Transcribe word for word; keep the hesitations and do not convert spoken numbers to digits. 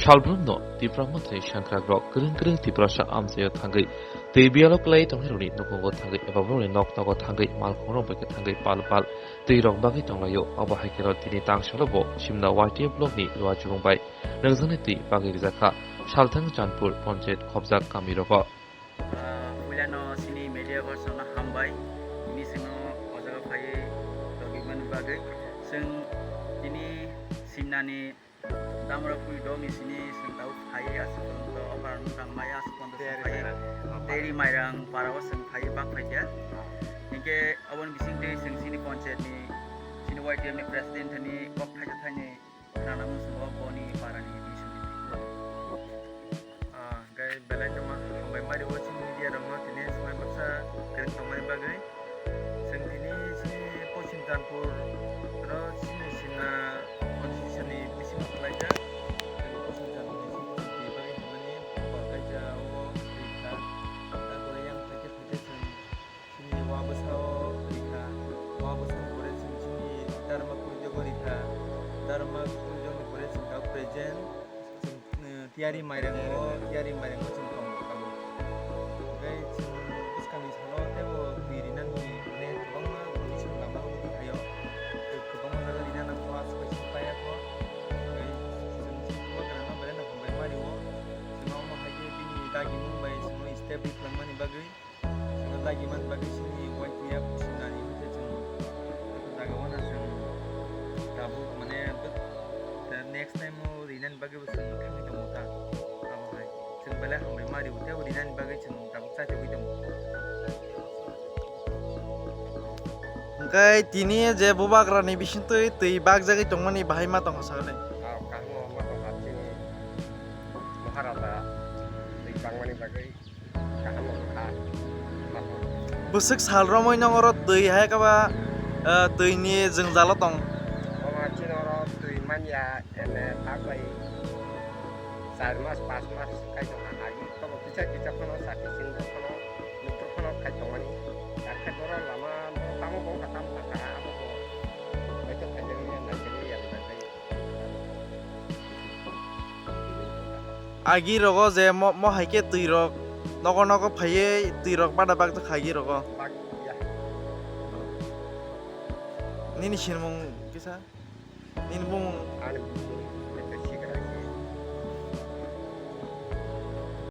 Salbrumno Tipra Motha ni sengkrakrok kwrwng kwrwng Tiprasa amchaio thangwi twi biyalo kwlai tongnairokni nukhungo thangwi eba borokni nok nogo thangwi malkhungrok bai khe thangwi pal pal twi rok bagwi tonglaio. Obo hai kheno tini tangsalo bo Simna Y T F block ni luachubung bai nangjaknai twi bagwi rijak kha. Salthang Chanpur Panchayat khobjak kamirogo. Ah, puilano chini media person no hambai, tini chwngno o jaga phaiwi tongwi mani bagwi. Chwng tini Simnani Damra pui dogni sini chwng tabuk phaiwi aswk pono to o para nung tang maya aswk pono to chwng phaiwi. Teri mairang para o chwng phaiwi bak phaikha. Hinkhe aboni bisingtwi chwng chini panchayat ni chini Y T F ni president thani kok thaisa thainwi khwnana muchungo boni para ni bisingtwi. Ah, hwnkhe belai no ma hambai mari o chini media rok no tini swmai baksa kwrwng tongmani bagwi. Chwng tini chini Poschim Chanpur ro chini Simna constitution ni bisingo khlaijak. Chwng Poschim Chanpur ni chini bagwi hwnmani borkaija o rikha. Takore yang phaikhe phaikhe chwng chini wa bwsao rikha. Wa bwsani pore chwng chini Dharma Kuljogo rikha. Dharma Kuljogni pore chwng kha present. Chwng, eh, tiyari mairango, tiyari mairango chwng tongo tabuk. Tei chwng bwskangni salo teibo twi rinani, mane, kwbangma condition lama wngwi thaio. Tei kwbangma jaga rina nangkho, aswk bai chwng paiya kho. Tei chwng chini bubagrano belai no hambai ma rio. Chwngno omo hai khe bini dagimung bai chwngno step ri phlangmani bagwi. Chwngno dagi man bagwi chini Y T F Simnani hwnkhe chwng jaga o no chwng tabuk mane bo-, next time o rinani bagwi bo chwng thangwi tongo ta. Abo hai chwng belai hambai ma rio tei o rinani bagwi chwng tabuk chachugwi tongo. Hwnkhe tini je bubagrani bisingtwi twi bakjagwi tongmani bahai ma tongkha sakani? Ah, kaham ma tongkha chini Maharaja twi bangmani bagwi. Bwswk sal romwi nw oro twi hai khe ba, eh, twi ni jwngjal o tong. Omo chini oro twi manya ene tak bai char mas, panch mas kai tong ha, agi tobo kisa kisa phano sati sing rok phano, nuk rok phano khai tong mani. Yak khe boro lama no tamo bong kha tam ta kha, abo bo. Bai khe khai jani ya, nai jani ya, nai jani. Agi rogo je mo, mo hai khe twi rok nogo nogo phaiwi twi rok bada bak kha agi rogo. Bak ya. Nini sinimung kisa? Nini bumung? Ani bumung